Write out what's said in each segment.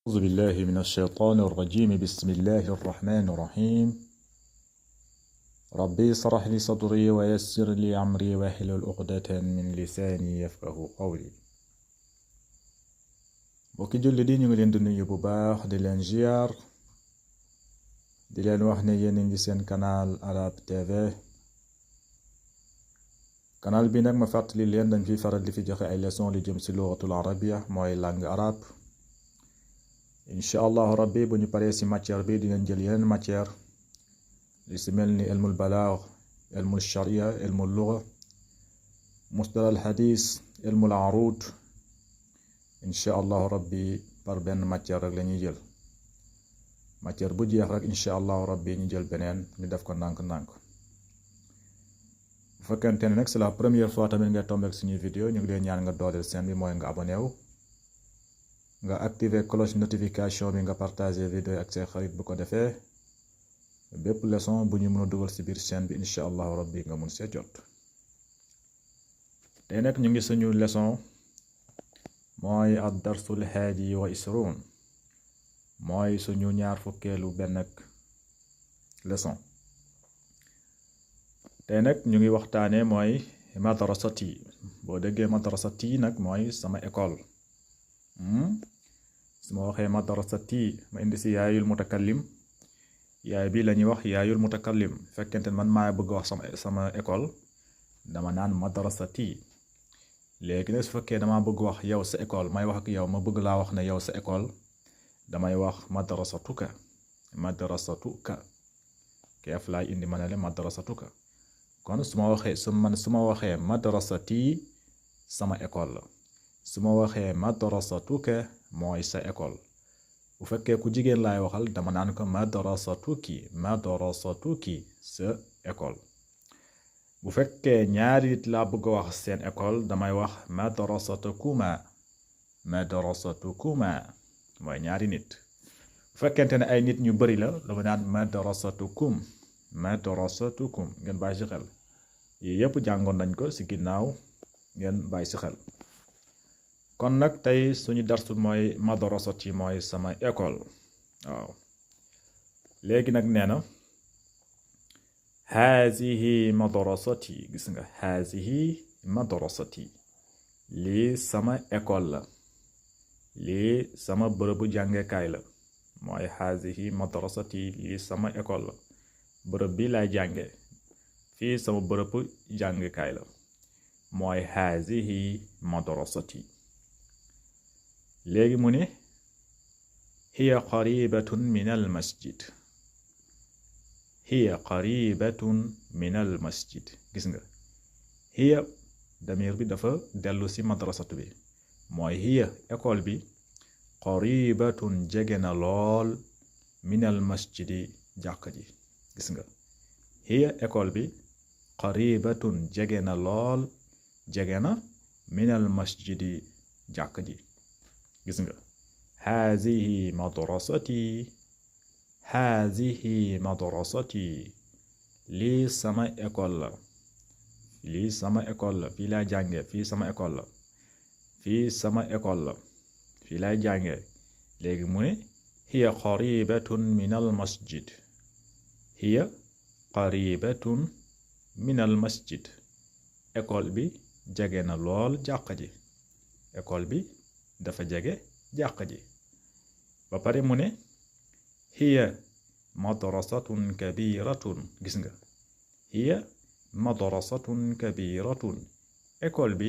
أعوذ بالله من الشيطان الرجيم. بسم الله الرحمن الرحيم. ربي اشرح لي صدري ويسر لي أمري واحلل عقدة من لساني يفقه قولي. mbokki julli di ñu ngi leen di nuyu bu baax di leen ziar di leen wax ne yéen a ngi seen canal Arab TV. canal bi nag ma fàttali leen dañ fi faral di fi joxe ay leçon li jëm ci lugatul arabia mooy langue arabe. incha allahu rabbi bu ñu paree ci matière bi dinañ jël yeneen matière li ci mel ni ilmul balaag, ilmul sharia, ilmul luga, musdal al hadis, ilmul arud. incha allahu rabbi par benn matière rek la ñuy jël matière bu jeex rek incha allahu rabbi ñu jël beneen ñu def ko ndànk-ndànk. bu fekkente ne nag c'est la première fois tamit nga tombé ak suñuy vidéo ñu ngi leen ñaan nga dooleel chaîne bi mooy nga abonné wu, nga activer cloche notification bi, nga partager vidéo ak say xarit. bu ko defee bépp leçon bu ñu mën a dugal ci biir chaîne bi incha allahu rabbi nga mun see jot. tey nag ñu ngi suñu leçon mooy ad darsul haadi wa isruun, mooy suñu ñaar fukkeelu benn ak leçon. tey nag ñu ngi waxtaanee mooy madrasati. boo déggee madrasati nag mooy sama école. su ma waxee madrasati ma indi si yaayul mutakallim, yaay bi la ñuy wax yaayul mutakallim. fekkente man maa bëgg wax sama école dama naan madrasati. léegi nag su fekkee dama bëgg wax yow sa école, may wax ak yow ma bëgg laa wax ne yow sa école, damay wax madrasatuka. madrasatuka keef laay indi ma ne la madrasatuka. kon su ma waxee madrasati sama école la. su ma waxee madrasatuka mooy sa école. bu fekkee ku jigéen laay waxal dama naan ko madrasatuki. madrasatuki sa école. bu fekkee ñaari nit laa bëgg a wax seen école damay wax madrasatukuma. madrasatukuma mooy ñaari nit. bu fekkente ne ay nit ñu bari la dama naan madrasatukum. madrasatukum ngeen bàyyi ci xel. yii yëpp jàngoon nañ ko ci ginnaaw, ngeen bàyyi ci xel. kon nag tey suñu darsu mooy madrasati mooy sama école. waaw léegi nag nee na hazihi madrasati. gis nga hazihi madrasati, lii sama école la, lii sama bërëbu jàngekaay la. mooy hazihi madrasati, lii sama école la, bërëb bi laay jànge, fii sama bërëbu jàngekaay la. mooy hazihi madrasati. léegi mu ne hiya qaribatun min al masjid. hiya qaribatun min al masjid. gis nga hiya damir bi dafa dellu ci madrasatu bi. mooy hiya école bi qaribatun jege na lool min al masjidi jàkka ji. gis nga hiya école bi qaribatun jege na lool, jege na min al masjidi jàkka ji. gis nga hazihi madrasati. hazihi madrasati, lii sama école la, lii sama école la, fii laa jànge, fii sama école la, fii sama école la, fii laay jànge. léegi mu ne hiya qaribatun min al masjid. hiya qaribatun min al masjid, école bi jege na lool jàkka ji. école bi dafa jege jàkka ji. ba pare mu ne hiya madrasatun kabiratun. gis nga hiya madrasatun kabiratun, école bi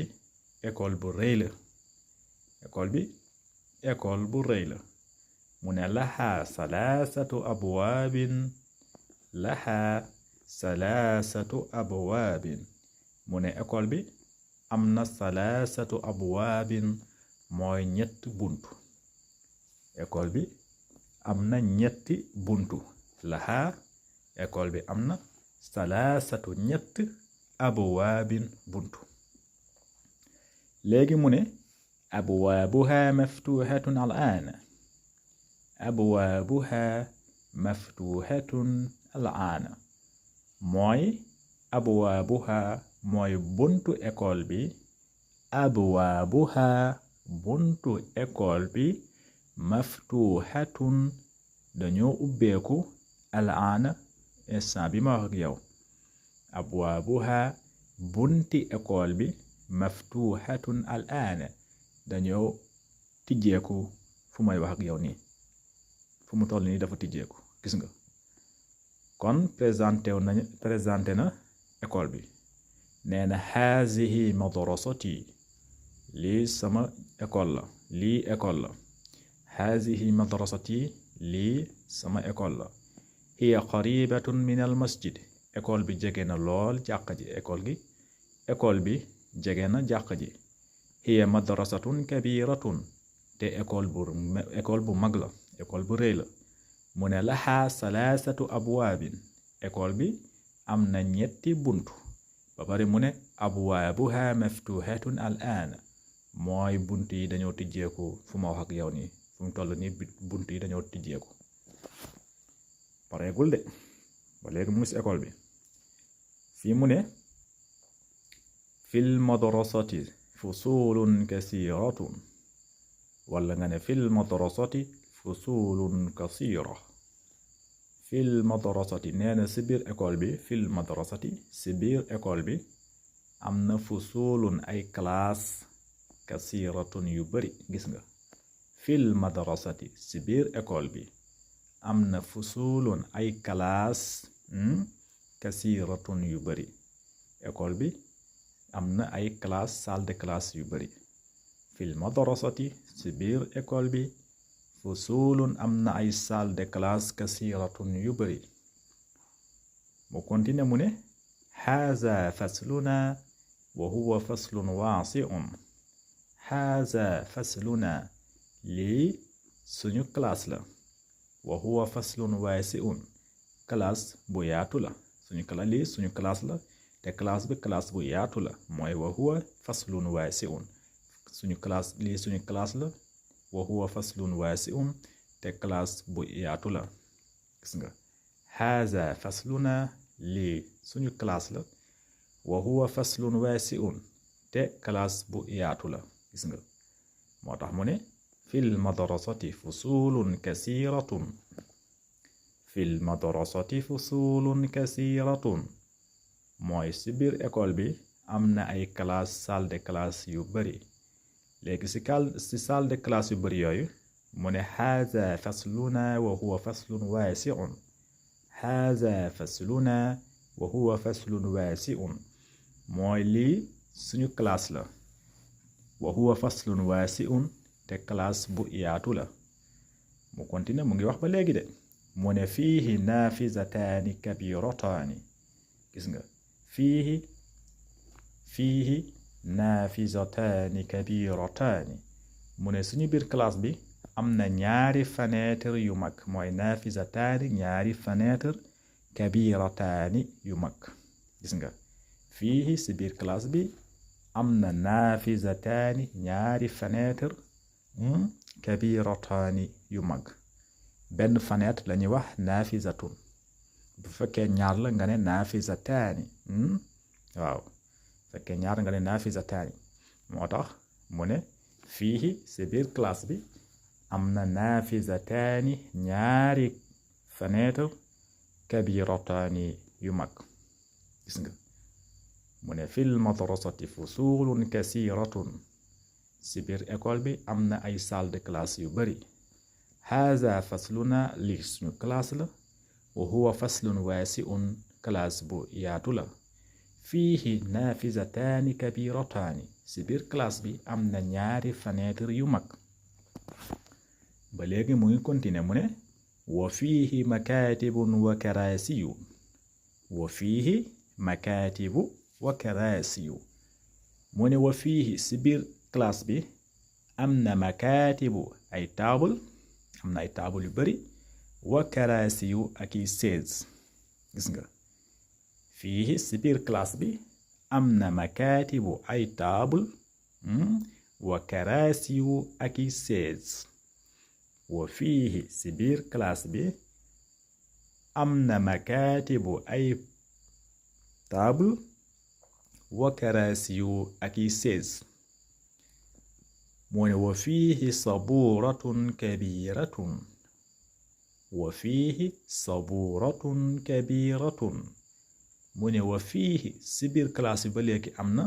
école bu rëy la. école bi école bu rëy la. mu ne laha salaasatu abwaabin. laha salaasatu abwaabin. mu ne école bi am na salaasatu abwaabin, mooy ñetti buntu. école bi am na ñetti buntu. laha école bi am na salaasatu ñetti abwaabin buntu. léegi mu ne abwaabuha maftuhatun al'aan. abwaabuha maftuhatun al'aan. mooy abwaabuha mooy buntu école bi. abwaabuha buntu école bi maftuhatun dañoo ubbeeku al'aana instant bi ma wax ak yow abwaabuha bunti école bi maftuhatun al'aana dañoo tijjeeku fu may wax ak yow nii fu mu toll nii dafa tijjeeku gis nga kon présenté na école bi nee na hazihi madrasati lii sama école la lii école la hazihi madrasati lii sama école la hiya qaribatun min al masjid école bi jege na lool jàkka ji école bi jege na jàkka ji hiya madrasatun kabiratun te école bu mag la école bu rëy la mu ne laxaa salaasatu abwaabin école bi am na ñetti buntu ba pare mu ne abwaabuha maftuhatun al aan mooy buntu yi dañoo tijjeeku fu ma wax ak yow nii fu mu toll nii buntu yi dañoo tijjeeku pareegul de ba léegi mu ngi ci école bi fii mu ne fil madrasati fusulun kasiratun wala nga ne fil madrasati fusulun kasira fil madrasati nee na ci biir école bi fil madrasati ci biir école bi am na fusulun ay classe kasiratun yu bari gis nga fil madrasati ci biir école bi am na fusulun ay classe kasiratun yu bari école bi am na ay classe salle de classe yu bari fil madrasati ci biir école bi fusulun am na ay salle de classe kasiratun yu bari mu continue mu ne haza fasluna wa huwa faslun waasi'un haza fasluna lii suñu classe la wa huwa faslun waasi'un classe bu yaatu la suñu classe la te classe bi classe bu yaatu la mooy wa huwa faslun waasi'un suñu classe la wa huwa faslun waasi'un te classe bu yaatu la gis nga haza fasluna lii suñu classe la wa huwa faslun waasi'un te classe bu yaatu la gis nga moo tax mu ne fil madrasati fusulun kasiratun fil madrasati fusulun kasiratun mooy ci biir école bi am na ay classe salle de classe yu bari léegi ci salle de classe yu bari yooyu mu ne haza fasluna wa huwa faslun waasi'un haza fasluna wa huwa faslun waasi'un mooy lii suñu classe la wa huwa faslun waasi'un te classe bu yaatu la mu continue mu ngi wax ba léegi de mu ne fiihi naafizataani kabirataani gis nga fiihi naafizataani kabirataani mu ne suñu biir classe bi am na ñaari fenêtre yu mag mooy naafizataani ñaari fenêtre kabirataani yu mag gis nga fiihi si biir classe bi am na naafizataani ñaari fenêtre kabirataani yu mag benn fenêtre la ñuy wax naafizatun bu fekkee ñaar la nga ne naafizataani waaw fekkee ñaar nga ne naafizataani moo tax mu ne fii si biir classe bi am na naafizataani ñaari fenêtre kabirataani yu mag gis nga mu ne fil madrasati fusulun kasiratun si biir école bi am na ay salle de classe yu bari haza fasluna li suñu classe la wa huwa faslun waasi'un classe bu yaatu la fiihi naafizataani kabirataani si biir classe bi am na ñaari fenêtre yu mag ba léegi mu ngi continuer mu ne wa fiihi makaatibun wa karaasiyu wa fiihi makaatibu wa karaasiyu mu ne wa fiihi si biir classe bi am na makaatibu ay table am na ay table yu bari wa karaasiyu ak i chaise gis nga fii si biir classe bi am na makaatibu ay table wa karaasiyu ak i chaise wa fii si biir classe bi am na makaatibu ay table wa karaasiyu ak i chaise mu ne wa fiihi saburatun kabiratun wa fiihi saburatun kabiratun mu ne wa fiihi si biir classe bi ba léegi am na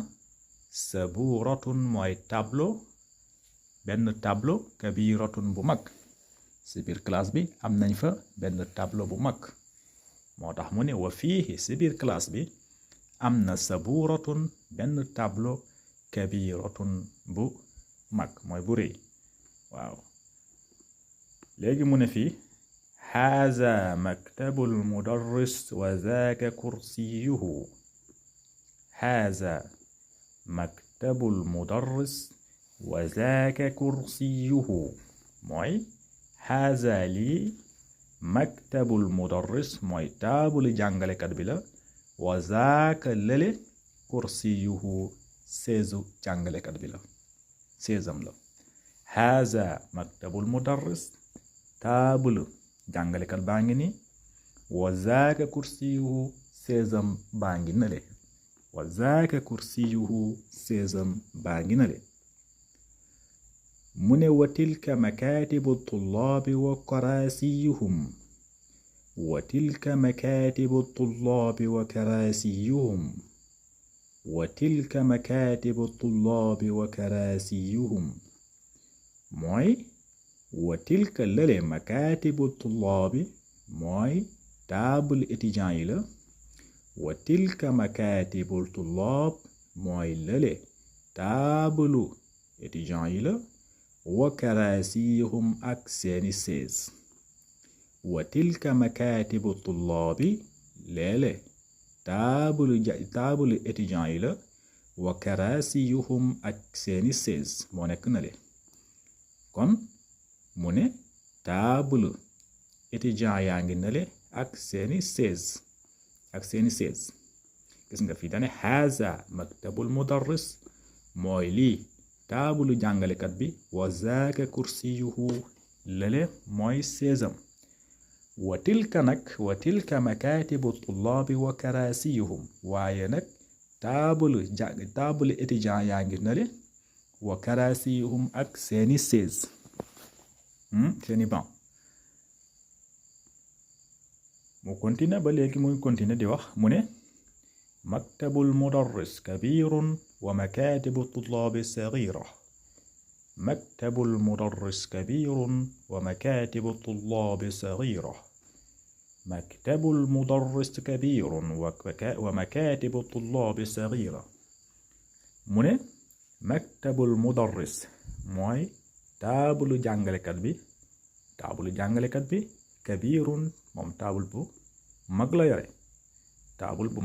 saburatun mooy tableau benn tableau kabiratun bu mag si biir classe bi am nañ fa benn tableau bu mag moo tax mu ne wa fiihi si biir classe bi am na saburatun benn tableau kabiratun bu mag mooy bu rëy waaw léegi mu ne fii haaza maktabul mudarris wa zaaka kursiyuhu haaza maktabul mudarris wa zaaka kursiyuhu mooy haaza lii maktabul mudarris mooy taabul jàngalekat bi la wa zaaka lële kursiyuhu seesu jàngalekat bi la seesam la haaza maktabul mudarris taabul jàngalekat baa ngi ni wa zaaka kursiyuhu seesam baa ngi nale wa zaaka kursiyuhu seesam baa ngi nale mu ne wa tilka makaatibu tullaabi wa karaasiyuhum wa tilka makaatibu tullaabi wa karaasiyuhum wa tilka makaatibu tullaabi wa karaasiyuhum mooy wa tilka lële makaatibu tullaabi mooy taabul étudiant yi la wa tilka makaatibu tullaab mooy lële taabulu étudiant yi la wa karaasiyuhum ak seeni sees wa tilka makaatibu tullaabi léele taabulu étudiant yi la wa karaasiyuhum ak seeni sees moo nekk na le kon mu ne taabulu étudiant yaa ngi nale ak seeni sees gis nga fi dane haza maktabul mudarris mooy lii taabulu jàngalekat bi wa zaaka kursiyuhu lale mooy seesam wa tilka makaatibu tullaabi wa karaasiyuhum waaye nag taabulu étudiant yaa ngi nale wa karaasiyuhum ak seeni sees seeni banc mu continue ba léegi muy continue di wax mu ne maktabul mudarris kabirun wa makaatibu tullaabi sagira maktabul mudarris kabirun wa makaatibu tullaabi sagira maktabul mudarris kabirun wa makaatibu tullaabi sagira mu ne maktabul mudarris mooy taabulu jàngalekat bi kabirun moom taabul bu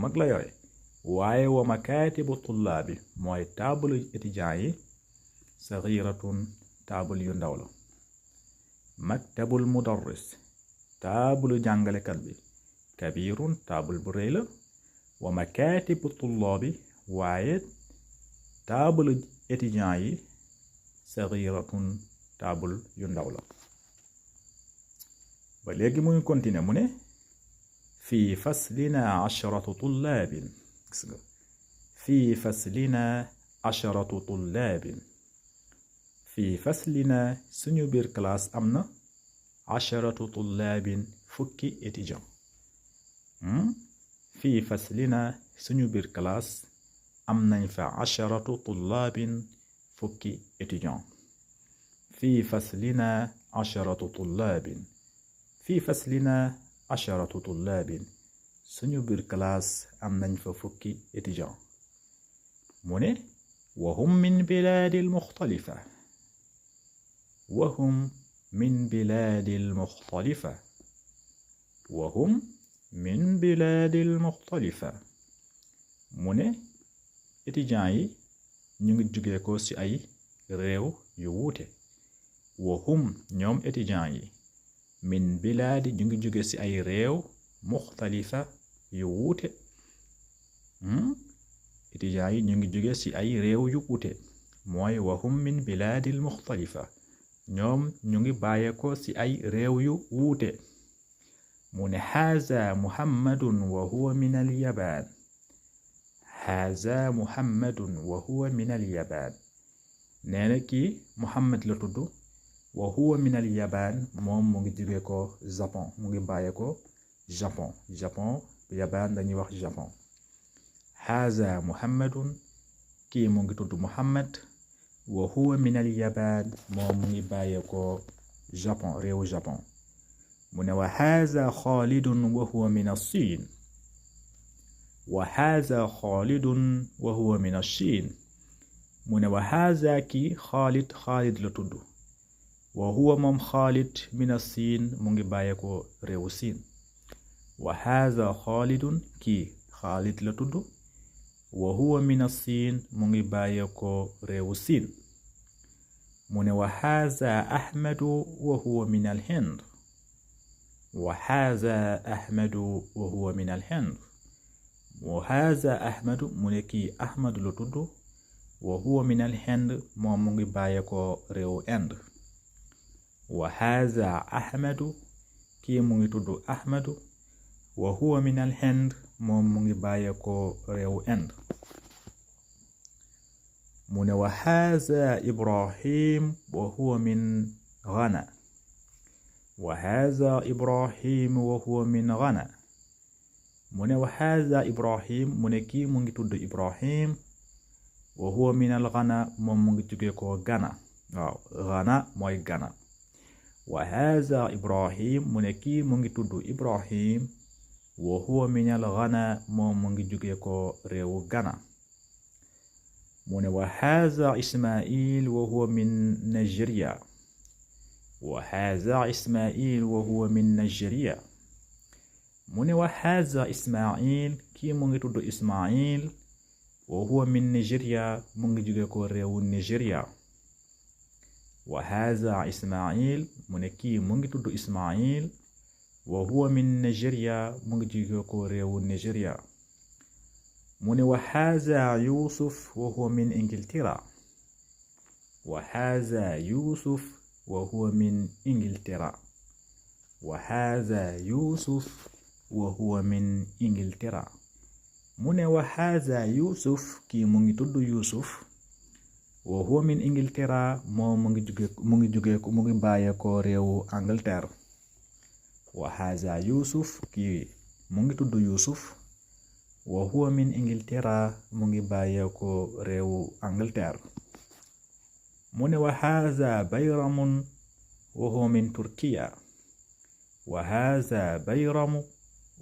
mag la yore waaye wa makaatibu tullaabi mooy taabulu étudiant yi sagiratun taabul yu ndaw la maktabul mudarris taabulu jàngalekat bi kabirun taabul bu rëy la wa makaatibu tullaabi waaye taabulu étudiant yi sagiratun taabul yu ndaw la ba léegi muy continuer mu ne fii faslina asharatu tullaabin gis nga fii faslina asharatu tullaabin fii faslina suñu biir classe am na asharatu tullaabin fukki étudiant fii faslina suñu biir classe am nañ fa asharatu tullaabin fukki étudiant fii faslina asharatu tullaabin fii faslina asharatu tullaabin suñu biir classe am nañ fa fukki étudiant mu ne wahum min bilaadil muxtalifa wahum min bilaadil muxtalifa wahum min bilaadil muxtalifa mu ne étudiant yi ñu ngi jóge ko ci ay réew yu wuute wahum ñoom étudiant yi min bilaadi ñu ngi jóge ci ay réew muxtalifa yu wuute étudiants yi ñu ngi jóge ci ay réew yu wuute mooy wahum min bilaadil muxtalifa ñoom ñu ngi bàyyeekoo ci ay réew yu wuute mu ne haza muhammadun wa huwa min al yabaan haza muhammadun wa huwa min al yabaan nee na kii Muhammad la tudd wa huwa min al yabaan moom mu ngi jóge ko Japon mu ngi bàyyee ko Japon yabaan dañuy wax Japon. haza Muhammadun kii mu ngi tudd Muhammad wa huwa min al yabaan moom mu ngi bàyyee ko Japon réewu Japon. mu ne wa haza Xaalidun wa huwa min as-Siin wa haza Xaalidun wa huwa min as-Siin. mu ne wa haza kii Xaalid la tudd wa huwa moom Xaalid min as-Siin mu ngi bàyyee ko réewu Siin. wa haza Xaalidun kii Xaalid la tudd wa huwa min as-Siin mu ngi bàyyee ko réewu Siin. mu ne wa haza Ahmadu wa huwa min al-Hind wa haza Ahmadu wa huwa min al-Hind. wa haza Ahmadu mu ne kii Ahmadu la tudd wa huwa min al-Hind moom mu ngi bàyyee ko réewu Inde. wa haza Ahmadu kii mu ngi tudd Ahmadu wa huwa min al-Hind moom mu ngi bàyyee ko réewu Inde. mu ne wa haza Ibrahim wa huwa min Ghana wa haza Ibrahim wa huwa min Ghana. mu ne wa haza Ibrahim mu ne kii mu ngi tudd Ibrahim wa huwa min al Ghana moom mu ngi jóge ko Ghana. waaw Ghana mooy Ghana. wa haza Ibrahim mu ne kii mu ngi tudd Ibrahim wa huwa min al Ghana moom mu ngi jóge ko réewu Ghana. mu ne wa haza Ismail wa huwa min Nigeria wa haza Ismail wa huwa min Nigeria. mu ne wa haza Ismail kii mu ngi tudd Ismail wa huwa min Nigeria mu ngi jóge ko réewu Nigeria. wa haza Ismail mu ne kii mu ngi tudd Ismail wa huwa min Nigeria mu ngi jóge ko réewu Nigeria. mu ne wa haza Yusuf wa huwa min Ingilterra wa haza Yusuf wa huwa min Ingilterra. wa haza Yusuf wa huwa min Ingilterra. mu ne wa haza Yusuf kii mu ngi tudd Yusuf wa huwa min Ingilterra moom mu ngi bàyyee ko réewu Angleterre. wa haza Yusuf kii mu ngi tudd Yusuf wa huwa min Ingilterra mu ngi bàyyee ko réewu Angleterre. mu ne wa haza Bayramun wa huwa min Turkiya wa haza Bayramu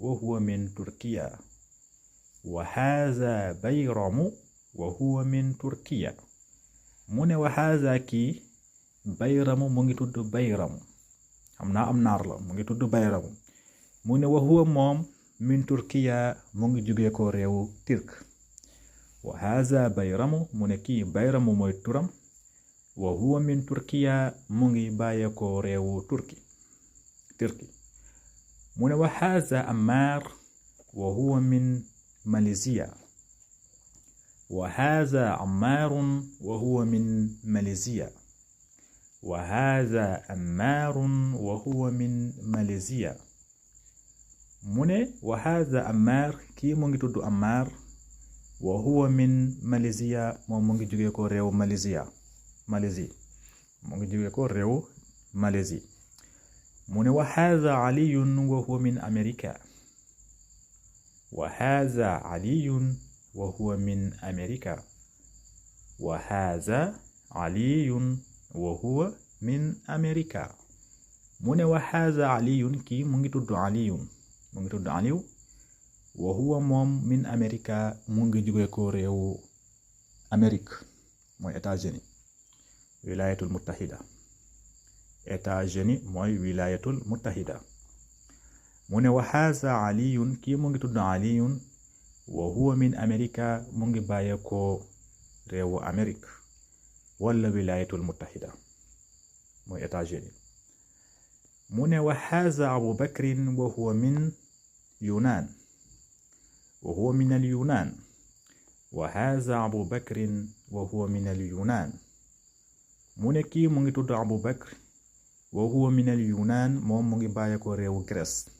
wa huwa min Turkiya. wa haza Bayramu wa huwa min Turkiya. mu ne wa haza kii Bayramu mu ngi tudd Bayramu xam naa am naar la mu ngi tudd Bayramu. mu ne wa huwa moom min Turkiya mu ngi jóge ko réewu Turk. wa haza Bayramu mu ne kii Bayramu mooy turam wa huwa min Turkiya mu ngi bàyyee ko réewu Turki. mu ne wa haza Ammar wa huwa min Malaysia wa haza Ammarun wa huwa min Malaysia. wa haza Ammarun wa huwa min Malaysia. mu ne wa haza Ammar kii mu ngi tudd Ammar wa huwa min Malaysia moom mu ngi jóge ko réewu Malaysia mu ngi jóge ko réewu Malaisie. mu ne wa haza Aliyun wa huwa min Amerika wa haza Aliyun wa huwa min Amerika. wa haza Aliyun wa huwa min Amerika. mu ne wa haza Aliyun kii mu ngi tudd Aliyun mu ngi tudd Aliyu wa huwa moom min Amerika mu ngi jóge ko réewu Amérique mooy États-Unis wilayatul muttahida. États-Unis mooy wilayatul muttahida. mu ne wa haza Aliyun kii mu ngi tudd Aliyun wa huwa min Amerika mu ngi bàyyee ko réewu Amérique wala wilayatul muttahida mooy États-Unis. mu ne wa haza Abu Bakrin wa huwa min Yunan wa huwa min al Yunan. wa haza Abu Bakrin wa huwa min al Yunan. mu ne kii mu ngi tudd Abu Bakr wa huwa min al Yunan moom mu ngi bàyyee ko réewu Grèce.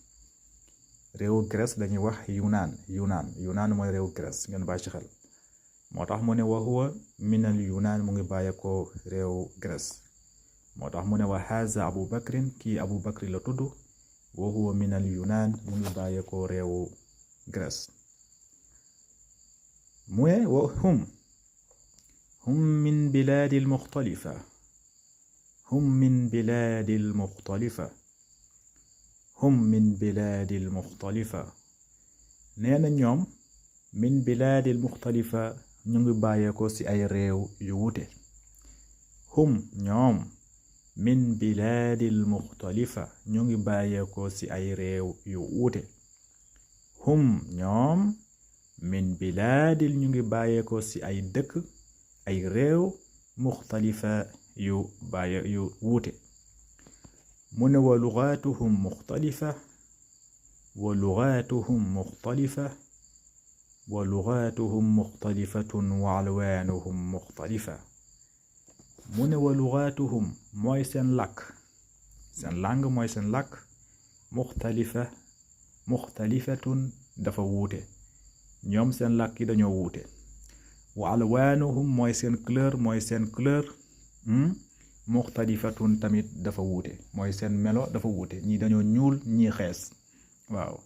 réewu Grèce dañuy wax Yunan mooy réewu Grèce ngeen bàyyi ci xel. moo tax mu ne wa huwa minal yunaan mu ngi bàyyeekoo réew Grèce moo tax mu ne wa haza abu bakrin kii abu bakri la tudd wa huwa minal yunaan mu ngi bàyyeekoo réewu Grèce mu ne wa hum min bilaadil muxtalifa hum min bilaadil muxtalifa hum min bilaadil muxtalifa nee na ñoom min bilaadil muxtalifa ñu ngi bàyyeekoo ci ay réew yu wuute hum ñoom min bilaadil muxtalifa ñu ngi bàyyeekoo ci ay réew yu wuute hum ñoom min bilaadil ñu ngi bàyyeekoo ci ay dëkk ay réew muxtalifa yu wuute mu ne wa lugaatuhum muxtalifa wa lugaatuhum muxtalifa wa lugaatuhum muxtalifatun wa alwaanuhum muxtalifa mu ne wa lugaatuhum mooy seen làkk seen làng mooy seen làkk muxtalifatun dafa wuute ñoom seen làkk yi dañoo wuute wa alwaanuhum mooy seen couleur muxtalifatun tamit dafa wuute mooy seen melo dafa wuute ñii dañoo ñuul ñii xees waaw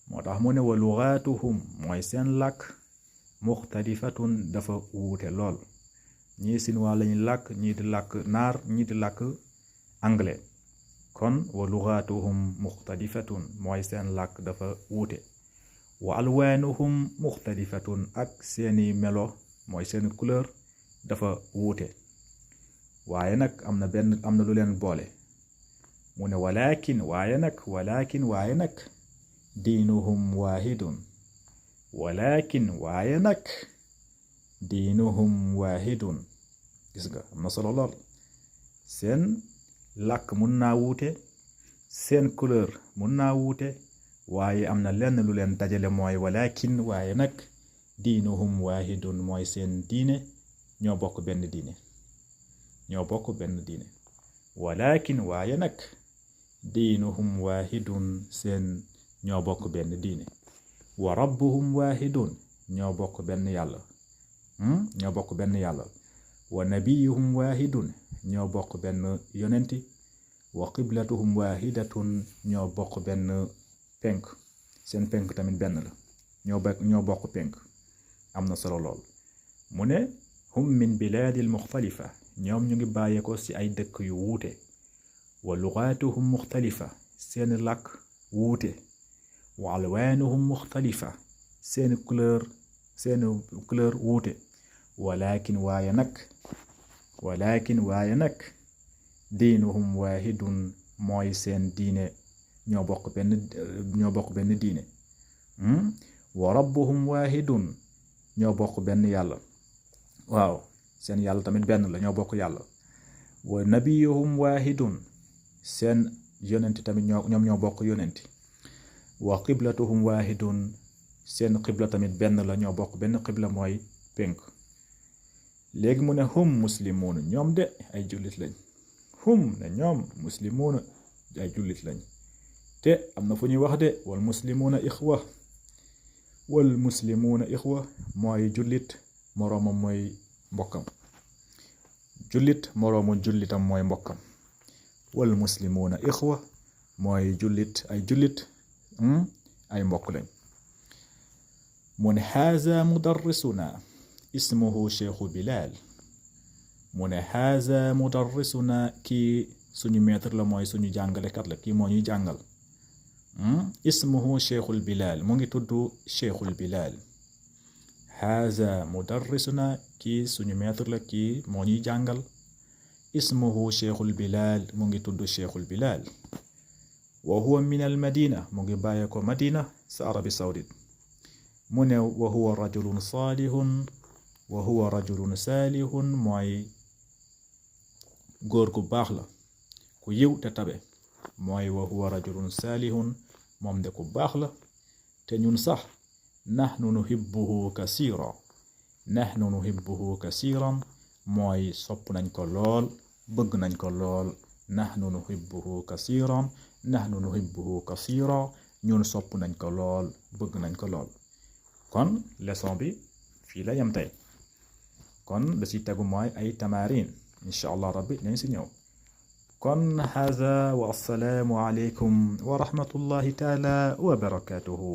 moo tax mu ne wa lugaatuhum mooy seen làkk muxtalifatun dafa wuute lool ñii sinwaa lañu làkk ñii di làkk naar ñii di làkk anglais kon wa lugaatuhum muxtalifatun mooy seen làkk dafa wuute wa alwaanuhum muxtalifatun ak seeni melo mooy seen couleur dafa wuute waaye nag am na lu leen boole mu ne walakin waaye nag diinuhum waahidun gis nga am na solo lool seen làkk mun naa wuute seen couleur mun naa wuute waaye am na lenn lu leen dajale mooy walakin waaye nag diinuhum waahidun mooy seen diine ñoo bokk benn diine walakin waaye nag diinuhum waahidun seen ñoo bokk benn diine wa rabbuhum waahidun ñoo bokk benn yàlla wa nabiyuhum waahidun ñoo bokk benn yonenti wa qiblatuhum waahidatun ñoo bokk benn penk seen penk tamit benn la ñoo bokk penk am na solo lool mu ne hum min bilaadil muxtalifa ñoom ñu ngi bàyyeekoo ci ay dëkk yu wuute wa lugaatuhum muxtalifa seen làkk wuute wa alwaanuhum muxtalifa seen couleur wuute walakin waaye nag diinuhum waahidun mooy seen diine ñoo bokk benn diine wa rabbuhum waahidun ñoo bokk benn yàlla waaw seen yàlla tamit benn la ñoo bokk yàlla wa nabiyuhum waahidun seen yonenti tamit ñoom ñoo bokk yonenti wa qiblatuhum waahidun seen qibla tamit benn la ñoo bokk benn qibla mooy penk léegi mu ne hum muslimuun ñoom de ay jullit lañ ñoom muslimuun ay jullit lañ te am na fu ñuy wax de wal muslimuuna ixwa mooy jullit moroomam mooy mbokkam jullit moroomu jullitam mooy mbokkam wal muslimuuna ixwa mooy jullit ay mbokk lañ mu ne haza mudarrisuna ismuhu cheikhu bilal mu ne haza mudarrisuna kii suñu maître la mooy suñu jàngalekat la kii moo ñuy jàngal ismuhu cheikhul bilal mu ngi tudd cheikhul bilal haza mudarrisuna kii suñu maître la kii moo ñuy jàngal ismuhu cheikhul bilal mu ngi tudd cheikhul bilal wa huwa min al madina mu ngi bàyyee ko madina sa arabi saoudite mu ne wa huwa rajulun saalihun mooy góor gu baax la ku yiw te tabe mooy wa huwa rajulun saalihun moom de ku baax la te ñun sax nahnu nuhibbuhu kasiran mooy sopp nañ ko lool bëgg nañ ko lool nahnu nuhibbuhu kasiran ñun sopp nañ ko lool bëgg nañ ko lool kon leçon bi fii la yam tey kon da ci tegu mooy ay tamarin insha allah rabbi nañ ci ñëw kon hada wa assalaamu alaykum wa rahmatullahi taala wa barakatuhu